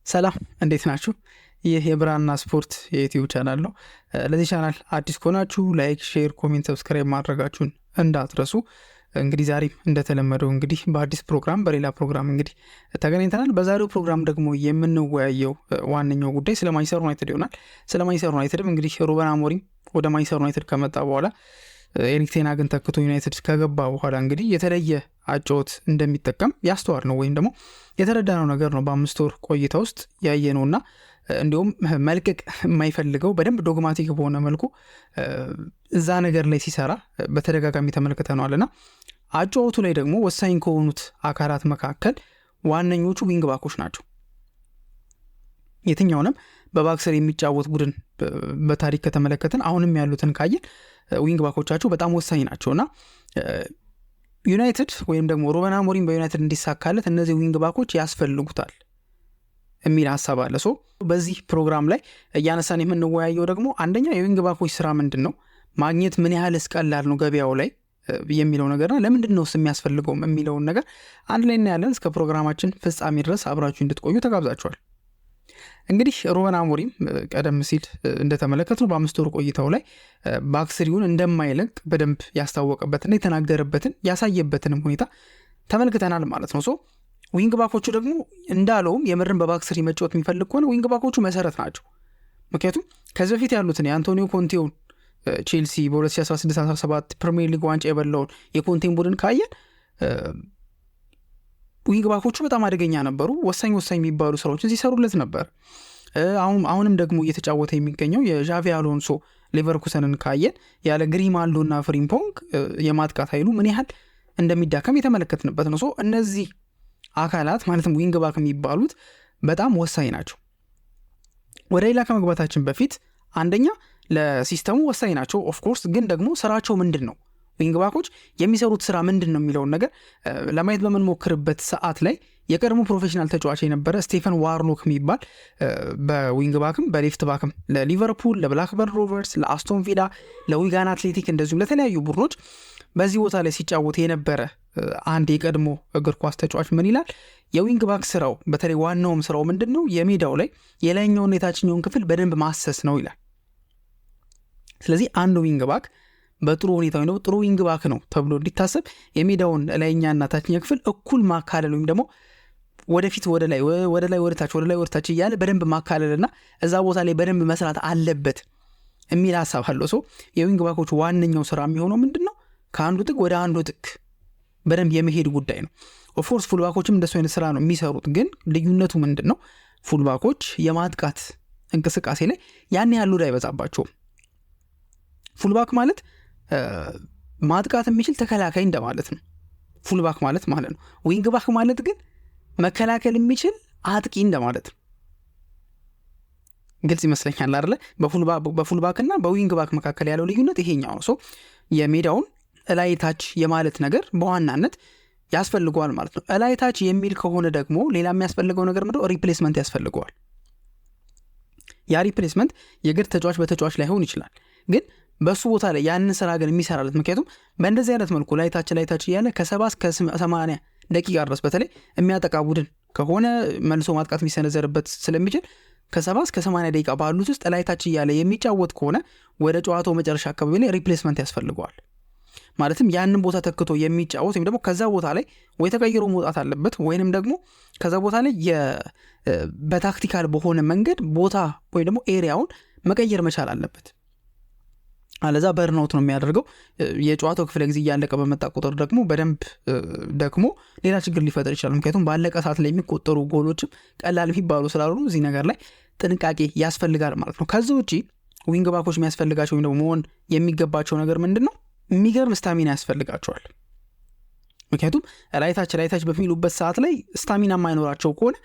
ሰላም እንዴት ናችሁ? ይህ የብራና ስፖርት የ YouTube ቻናል ነው። ለዚህ ቻናል አዲስ ከሆናችሁ like፣ share፣ comment፣ subscribe ማድረጋችሁን እንዳትረሱ። እንግዲህ ዛሬም እንደተለመደው እንግዲህ በአዲስ ፕሮግራም በሌላ ፕሮግራም እንግዲህ ተገናኝተናል። በዛሬው ፕሮግራም ደግሞ የምንወያየው ዋነኛው ጉዳይ ስለ ማንቸስተር ዩናይትድ ይሆናል። ስለ ማንቸስተር ዩናይትድም እንግዲህ ሩበን አሞሪም ወደ ማንቸስተር ዩናይትድ ከመጣ በኋላ፣ ኤሪክ ቴን ሃግን ተክቶ ዩናይትድ ከገባ በኋላ እንግዲህ የተለየ አጨዋወት እንደሚጠቀም ያስተዋልነው ወይም ደግሞ የተረዳነው ነገር ነው። በ5 ወር ቆይታ ውስጥ ያየነውና እንዲሁም መልቀቅ የማይፈልገው በደንብ dogmatic በሆነ መልኩ እዛ ነገር ላይ ሲሰራ በተደጋጋሚ ተመልክተነዋል። እና አጨዋወቱ ላይ ደግሞ ወሳኝ ከሆኑት አካላት መካከል ዋነኞቹ wing back ኦች ናቸው። የትኛውንም በ back three የሚጫወት ቡድን በታሪክ ከተመለከትን፣ አሁንም ያሉትን ካየን wing back ኦቻቸው በጣም ወሳኝ ናቸው። እና ዩናይትድ ወይም ደግሞ ሩበን አሞሪም በዩናይትድ እንዲሳካለት እነዚህ wing back ኦች ያስፈልጉታል የሚል ሀሳብ አለ። So በዚህ ፕሮግራም ላይ እያነሳን የምንወያየው ደግሞ አንደኛ የ wing back ኦች ስራ ምንድን ነው፣ ማግኘት ምን ያህል ቀላል ነው ገበያው ላይ የሚለው ነገርና ለምንድን ነው የሚያስፈልገውም የሚለውን ነገር አንድ ላይ እናያለን። እስከ ፕሮግራማችን ፍጻሜ ድረስ አብራችሁ እንድትቆዩ ተጋብዛችኋል። እንግዲህ ሩበን አሞሪም ቀደም ሲል እንደተመለከትነው በ5 ወር ቆይታው ላይ back three ውን እንደማይለቅ በደንብ ያስታወቀበትና የተናገረበትን ያሳየበትንም ሁኔታ ተመልክተናል ማለት ነው። So wing back ኦቹ ደግሞ እንዳለውም የምርም በ back three መጫወት የሚፈልግ ከሆነ wing back ኦቹ መሰረት ናቸው። ምክንያቱም ከዚህ በፊት ያሉትን የአንቶኒዮ ኮንቴውን ቼልሲ በ2016/17 ፕሪሚየር ሊግ ዋንጫ የበላውን የኮንቴን ቡድን ካየን wing back ኦቹ በጣም አደገኛ ነበሩ። ወሳኝ ወሳኝ የሚባሉ ስራዎችን ሲሰሩለት ነበር። አሁንም ደግሞ እየተጫወተ የሚገኘው የዣቪ አሎንሶ ሌቨርኩሰንን ካየን ያለ ግሪማልዶና ፍሪምፖንግ የማጥቃት ኃይሉ ምን ያህል እንደሚዳከም የተመለከትንበት ነው። So እነዚህ አካላት ማለትም wing back የሚባሉት በጣም ወሳኝ ናቸው። ወደ ሌላ ከመግባታችን በፊት አንደኛ ለ system ኡ ወሳኝ ናቸው of course፣ ግን ደግሞ ስራቸው ምንድን ነው፣ wing back ኦች የሚሰሩት ስራ ምንድን ነው የሚለውን ነገር ለማየት በምንሞክርበት ሰዓት ላይ የቀድሞ professional ተጫዋች የነበረ ስቴፈን ዋርኖክ የሚባል በዊንግ ባክም በሌፍት ባክም ለሊቨርፑል፣ ለብላክበርን ሮቨርስ፣ ለአስቶን ቪላ፣ ለዊጋን አትሌቲክ እንደዚሁም ለተለያዩ ቡድኖች በዚህ ቦታ ላይ ሲጫወት የነበረ አንድ የቀድሞ እግር ኳስ ተጫዋች ምን ይላል? የ wing back ስራው፣ በተለይ ዋናውም ስራው ምንድን ነው? የሜዳው ላይ የላይኛውን የታችኛውን ክፍል በደንብ ማሰስ ነው ይላል። ስለዚህ አንድ wing back በጥሩ ሁኔታ ወይም ደግሞ ጥሩ wing back ነው ተብሎ እንዲታሰብ የሜዳውን ላይኛና ታችኛ ክፍል እኩል ማካለል ወይም ደግሞ ወደፊት ወደ ላይ፣ ወደ ላይ ወደ ታች፣ ወደ ላይ ወደ ታች እያለ በደንብ ማካለልና እዛ ቦታ ላይ በደንብ መስራት አለበት የሚል ሀሳብ አለው። So የ wing back ኦች ዋነኛው ስራ የሚሆነው ምንድን ነው? ከአንዱ ጥግ ወደ አንዱ ጥግ በደንብ የመሄድ ጉዳይ ነው። Of course fullback ኦችም እንደሱ አይነት ስራ ነው የሚሰሩት። ግን ልዩነቱ ምንድን ነው? Fullback ኦች የማጥቃት እንቅስቃሴ ላይ ያን ያህል load አይበዛባቸውም። Fullback ማለት ማጥቃት የሚችል ተከላካይ እንደማለት ነው። Fullback ማለት ማለት ነው። Wing back ማለት ግን መከላከል የሚችል አጥቂ እንደማለት ነው። ግልጽ ይመስለኛል አይደለ? በ fullback እና በ wing back መካከል ያለው ልዩነት ይሄኛው ነው። So የሜዳውን እላይ ታች የማለት ነገር በዋናነት ያስፈልገዋል ማለት ነው። እላይ ታች የሚል ከሆነ ደግሞ ሌላ የሚያስፈልገው ነገር ምንድነው? Replacement ያስፈልገዋል። ያ replacement የግድ ተጫዋች በተጫዋች ላይሆን ይችላል፣ ግን በሱ ቦታ ላይ ያንን ስራ ግን የሚሰራለት፣ ምክንያቱም በእንደዚህ አይነት መልኩ ላይ ታች ላይ ታች እያለ ከ70 እስከ 80 ደቂቃ ድረስ በተለይ የሚያጠቃ ቡድን ከሆነ መልሶ ማጥቃት የሚሰነዘርበት ስለሚችል ከ70 እስከ 80 ደቂቃ ባሉት ውስጥ ላይ ታች እያለ የሚጫወት ከሆነ ወደ ጨዋታው መጨረሻ አካባቢ ላይ replacement ያስፈልገዋል። ማለትም ያንን ቦታ ተክቶ የሚጫወት ወይም ደግሞ ከዛ ቦታ ላይ ወይ ተቀይሮ መውጣት አለበት ወይንም ደግሞ ከዛ ቦታ ላይ በ tactical በሆነ መንገድ ቦታ ወይም ደግሞ area ውን መቀየር መቻል አለበት። አለዛ burnout ነው የሚያደርገው። የጨዋታው ክፍለ ጊዜ እያለቀ በመጣ ቁጥር ደግሞ በደንብ ደክሞ ሌላ ችግር ሊፈጠር ይችላል። ምክንያቱም ባለቀ ሰዓት ላይ የሚቆጠሩ ጎሎችም ቀላል የሚባሉ ስላልሆኑ እዚህ ነገር ላይ ጥንቃቄ ያስፈልጋል ማለት ነው። ከዚህ ውጪ wing back ኦች የሚያስፈልጋቸው ወይም ደግሞ መሆን የሚገባቸው ነገር ምንድን ነው? የሚገርም stamina ያስፈልጋቸዋል። ምክንያቱም ላይታች ላይታች በሚሉበት ሰዓት ላይ stamina የማይኖራቸው ከሆነ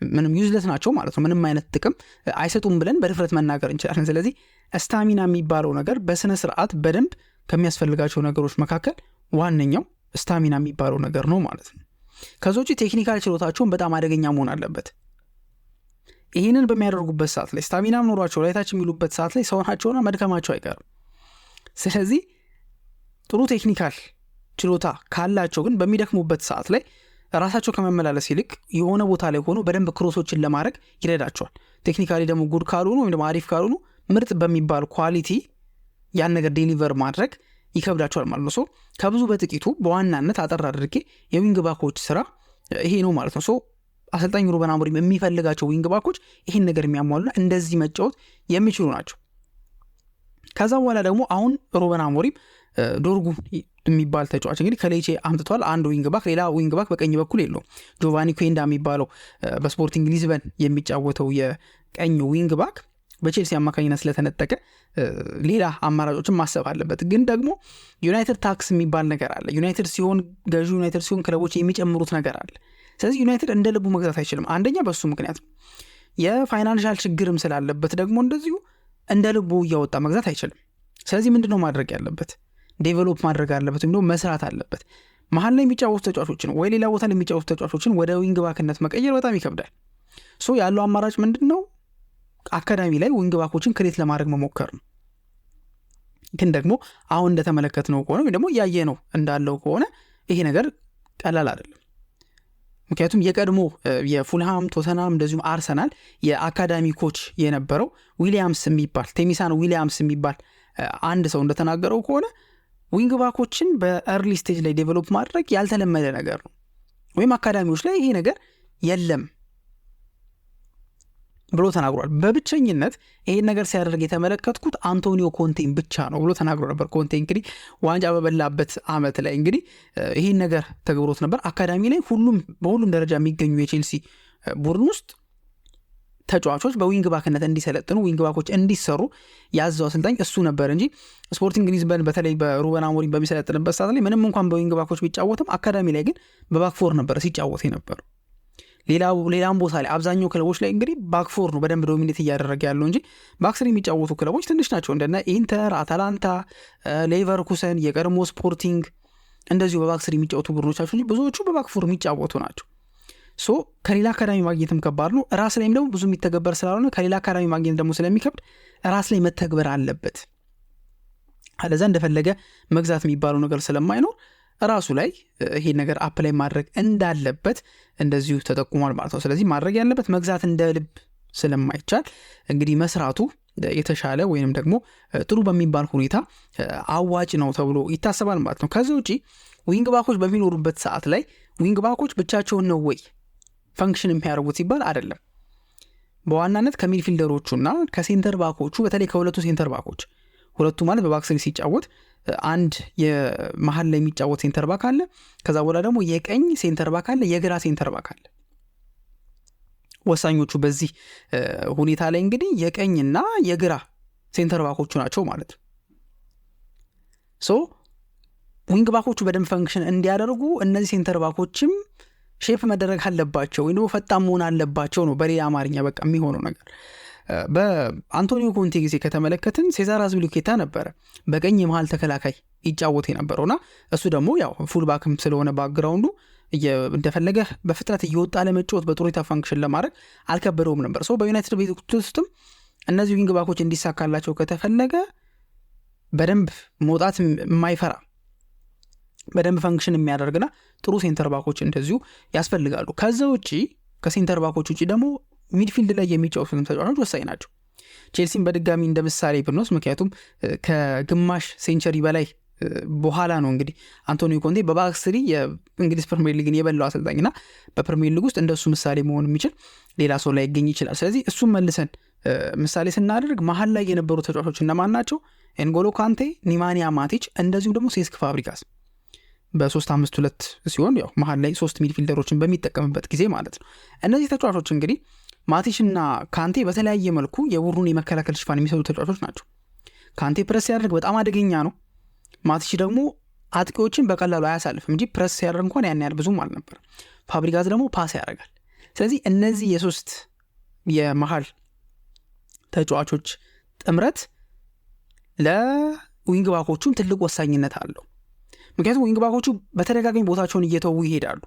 ምንም useless ናቸው ማለት ነው። ምንም አይነት ጥቅም አይሰጡም ብለን በድፍረት መናገር እንችላለን። ስለዚህ stamina የሚባለው ነገር በስነ ስርዓት በደንብ ከሚያስፈልጋቸው ነገሮች መካከል ዋነኛው stamina የሚባለው ነገር ነው ማለት ነው። ከዚ ውጪ technical ችሎታቸውን በጣም አደገኛ መሆን አለበት። ይህንን በሚያደርጉበት ሰዓት ላይ stamina ም ኖሯቸው ላይታች የሚሉበት ሰዓት ላይ ሰው ናቸውና መድከማቸው አይቀርም። ስለዚህ ጥሩ technical ችሎታ ካላቸው ግን በሚደክሙበት ሰዓት ላይ ራሳቸው ከመመላለስ ይልቅ የሆነ ቦታ ላይ ሆኖ በደንብ cross ኦችን ለማድረግ ይረዳቸዋል። Technically ደግሞ good ካልሆኑ ወይም ደግሞ አሪፍ ካልሆኑ ምርጥ በሚባል quality ያን ነገር deliver ማድረግ ይከብዳቸዋል ማለት ነው። So ከብዙ በጥቂቱ በዋናነት አጠር አድርጌ የ wing back ኦች ስራ ይሄ ነው ማለት ነው። So አሰልጣኝ ሩበን አሞሪም የሚፈልጋቸው wing back ኦች ይህን ነገር የሚያሟሉና እንደዚህ መጫወት የሚችሉ ናቸው። ከዛ በኋላ ደግሞ አሁን ሩበን አሞሪም ዶርጉ የሚባል ተጫዋች እንግዲህ ከሌቼ አምጥቷል። አንድ wing back፣ ሌላ wing back በቀኝ በኩል የለውም። ጆቫኒ ኩዌንዳ የሚባለው በስፖርቲንግ ሊዝበን የሚጫወተው የቀኝ wing back በቼልሲ አማካኝነት ስለተነጠቀ ሌላ አማራጮችን ማሰብ አለበት። ግን ደግሞ ዩናይትድ tax የሚባል ነገር አለ። ዩናይትድ ሲሆን ገዢ ዩናይትድ ሲሆን ክለቦች የሚጨምሩት ነገር አለ። ስለዚህ ዩናይትድ እንደ ልቡ መግዛት አይችልም። አንደኛ በሱ ምክንያት ነው። የ financial ችግርም ስላለበት ደግሞ እንደዚሁ እንደ ልቡ እያወጣ መግዛት አይችልም። ስለዚህ ምንድነው ማድረግ ያለበት? Develop ማድረግ አለበት ወይም ደግሞ መስራት አለበት። መሀል ላይ የሚጫወቱ ተጫዋቾችን ወይ ሌላ ቦታ ላይ የሚጫወቱ ተጫዋቾችን ወደ wing back ነት መቀየር በጣም ይከብዳል። So ያለው አማራጭ ምንድን ነው? አካዳሚ ላይ wing back ኦችን create ለማድረግ መሞከር ነው። ግን ደግሞ አሁን እንደተመለከትነው ከሆነ ወይም ደግሞ እያየነው እንዳለው ከሆነ ይሄ ነገር ቀላል አይደለም። ምክንያቱም የቀድሞ የፉልሃም፣ ቶተንሃም እንደዚሁም አርሰናል የአካዳሚ coach የነበረው ዊሊያምስ የሚባል ቴሚሳን ዊሊያምስ የሚባል አንድ ሰው እንደተናገረው ከሆነ wing back ኦችን በ early stage ላይ develop ማድረግ ያልተለመደ ነገር ነው፣ ወይም አካዳሚዎች ላይ ይሄ ነገር የለም ብሎ ተናግሯል። በብቸኝነት ይሄን ነገር ሲያደርግ የተመለከትኩት አንቶኒዮ ኮንቴን ብቻ ነው ብሎ ተናግሮ ነበር። ኮንቴ እንግዲህ ዋንጫ በበላበት አመት ላይ እንግዲህ ይሄን ነገር ተግብሮት ነበር። አካዳሚ ላይ ሁሉም በሁሉም ደረጃ የሚገኙ የቼልሲ ቡድን ውስጥ ተጫዋቾች በ wing back ነት እንዲሰለጥኑ፣ wing back ኦች እንዲሰሩ ያዘው አሰልጣኝ እሱ ነበር እንጂ ስፖርቲንግ ሊዝበን በተለይ በሩበን አሞሪም በሚሰለጥንበት ሰዓት ላይ ምንም እንኳን በ wing back ኦች ቢጫወትም አካዳሚ ላይ ግን በ back four ነበር ሲጫወት የነበረው። ሌላም ቦታ ላይ አብዛኛው ክለቦች ላይ እንግዲህ back four ነው በደንብ dominate እያደረገ ያለው እንጂ back three የሚጫወቱ ክለቦች ትንሽ ናቸው። እንደነ ኢንተር፣ አታላንታ፣ ሌቨርኩሰን፣ የቀድሞ ስፖርቲንግ እንደዚሁ በ back three የሚጫወቱ ቡድኖች ናቸው እንጂ ብዙዎቹ በ back four የሚጫወቱ ናቸው። So ከሌላ አካዳሚ ማግኘትም ከባድ ነው። ራስ ላይም ደግሞ ብዙ የሚተገበር ስላልሆነ ከሌላ አካዳሚ ማግኘት ደግሞ ስለሚከብድ ራስ ላይ መተግበር አለበት። አለዛ እንደፈለገ መግዛት የሚባለው ነገር ስለማይኖር ራሱ ላይ ይሄን ነገር apply ማድረግ እንዳለበት እንደዚሁ ተጠቁሟል ማለት ነው። ስለዚህ ማድረግ ያለበት መግዛት እንደ ልብ ስለማይቻል እንግዲህ መስራቱ የተሻለ ወይንም ደግሞ ጥሩ በሚባል ሁኔታ አዋጭ ነው ተብሎ ይታሰባል ማለት ነው። ከዚህ ውጪ wing back ኦች በሚኖሩበት ሰዓት ላይ wing back ኦች ብቻቸውን ነው ወይ function የሚያደርጉት ሲባል አይደለም። በዋናነት ከሚድፊልደሮቹና ከሴንተር ባኮቹ፣ በተለይ ከሁለቱ center back ኦች፣ ሁለቱ ማለት በ back three ሲጫወት አንድ የመሀል ላይ የሚጫወት center back አለ። ከዛ በኋላ ደግሞ የቀኝ center back አለ፣ የግራ center back አለ። ወሳኞቹ በዚህ ሁኔታ ላይ እንግዲህ የቀኝና የግራ center back ኦቹ ናቸው ማለት ነው። So wing back ኦቹ በደንብ function እንዲያደርጉ እነዚህ center back ኦችም shape መደረግ አለባቸው ወይም ደግሞ ፈጣን መሆን አለባቸው ነው በሌላ አማርኛ በቃ የሚሆነው ነገር። በአንቶኒዮ ኮንቴ ጊዜ ከተመለከትን ሴዛር አዝፒሊኩዌታ ነበረ በቀኝ የመሀል ተከላካይ ይጫወት የነበረውና እሱ ደግሞ ያው full back ም ስለሆነ background ኡ እንደፈለገ በፍጥነት እየወጣ ለመጫወት በጥሩ ሁኔታ function ለማድረግ አልከበደውም ነበር። So በዩናይትድ ቤት ውስጥም እነዚህ wing back ኦች እንዲሳካላቸው ከተፈለገ በደንብ መውጣት የማይፈራ፣ በደንብ function የሚያደርግና ጥሩ center back ኦች እንደዚሁ ያስፈልጋሉ። ከዛ ውጪ ከ center back ኦች ውጪ ደግሞ midfield ላይ የሚጫወቱትም ተጫዋቾች ወሳኝ ናቸው። ቼልሲን በድጋሚ እንደ ምሳሌ ብንወስድ፣ ምክንያቱም ከግማሽ century በላይ በኋላ ነው እንግዲህ አንቶኒዮ ኮንቴ በ back three የእንግሊዝ ፕሪሚየር ሊግን የበላው አሰልጣኝና በፕሪሚየር ሊግ ውስጥ እንደሱ ምሳሌ መሆን የሚችል ሌላ ሰው ላይገኝ ይችላል። ስለዚህ እሱም መልሰን ምሳሌ ስናደርግ መሀል ላይ የነበሩ ተጫዋቾች እነማን ናቸው? ኤንጎሎ ካንቴ፣ ኒማንያ ማቲች እንደዚሁም ደግሞ ሴስክ ፋብሪጋስ በ3-5-2 ሲሆን ያው መሀል ላይ ሶስት midfielder ኦችን በሚጠቀምበት ጊዜ ማለት ነው። እነዚህ ተጫዋቾች እንግዲህ ማቲች እና ካንቴ በተለያየ መልኩ የቡድኑን የመከላከል ሽፋን የሚሰጡ ተጫዋቾች ናቸው። ካንቴ ፕረስ ሲያደርግ በጣም አደገኛ ነው። ማቲች ደግሞ አጥቂዎችን በቀላሉ አያሳልፍም እንጂ ፕረስ ሲያደርግ እንኳን ያን ያህል ብዙም አልነበረም። ፋብሪጋዝ ደግሞ pass ያደርጋል። ስለዚህ እነዚህ የሶስት የመሀል ተጫዋቾች ጥምረት ለ wing back ኦቹም ትልቅ ወሳኝነት አለው። ምክንያቱም wing back ኦቹ በተደጋጋሚ ቦታቸውን እየተዉ ይሄዳሉ።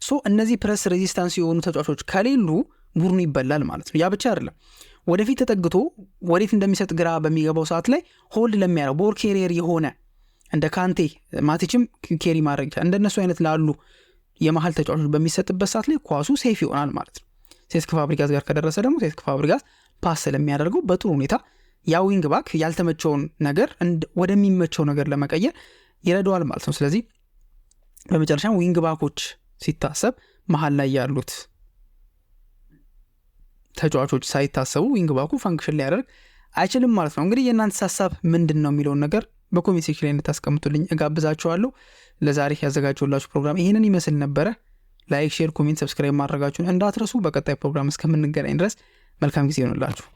So እነዚህ press resistance የሆኑ ተጫዋቾች ከሌሉ ቡድኑ ይበላል ማለት ነው። ያ ብቻ አይደለም። ወደፊት ተጠግቶ ወዴት እንደሚሰጥ ግራ በሚገባው ሰዓት ላይ hold ለሚያደርግ ball carrier የሆነ እንደ ካንቴ፣ ማቲችም carry ማድረግ ይችላል። እንደነሱ አይነት ላሉ የመሀል ተጫዋቾች በሚሰጥበት ሰዓት ላይ ኳሱ safe ይሆናል ማለት ነው። ሴስክ ፋብሪጋስ ጋር ከደረሰ ደግሞ ሴስክ ፋብሪጋስ pass ስለሚያደርገው በጥሩ ሁኔታ ያ wing back ያልተመቸውን ነገር ወደሚመቸው ነገር ለመቀየር ይረዳዋል ማለት ነው። ስለዚህ በመጨረሻም wing back ኦች ሲታሰብ መሀል ላይ ያሉት ተጫዋቾች ሳይታሰቡ wing back ኡ function ሊያደርግ አይችልም ማለት ነው። እንግዲህ የእናንተ ሀሳብ ምንድን ነው የሚለውን ነገር በ comment section ላይ እንድታስቀምጡልኝ እጋብዛችኋለሁ። ለዛሬ ያዘጋጀሁላችሁ ፕሮግራም ይህንን ይመስል ነበረ። Like፣ share፣ comment፣ subscribe ማድረጋችሁን እንዳትረሱ። በቀጣይ ፕሮግራም እስከምንገናኝ ድረስ መልካም ጊዜ ይሆንላችሁ።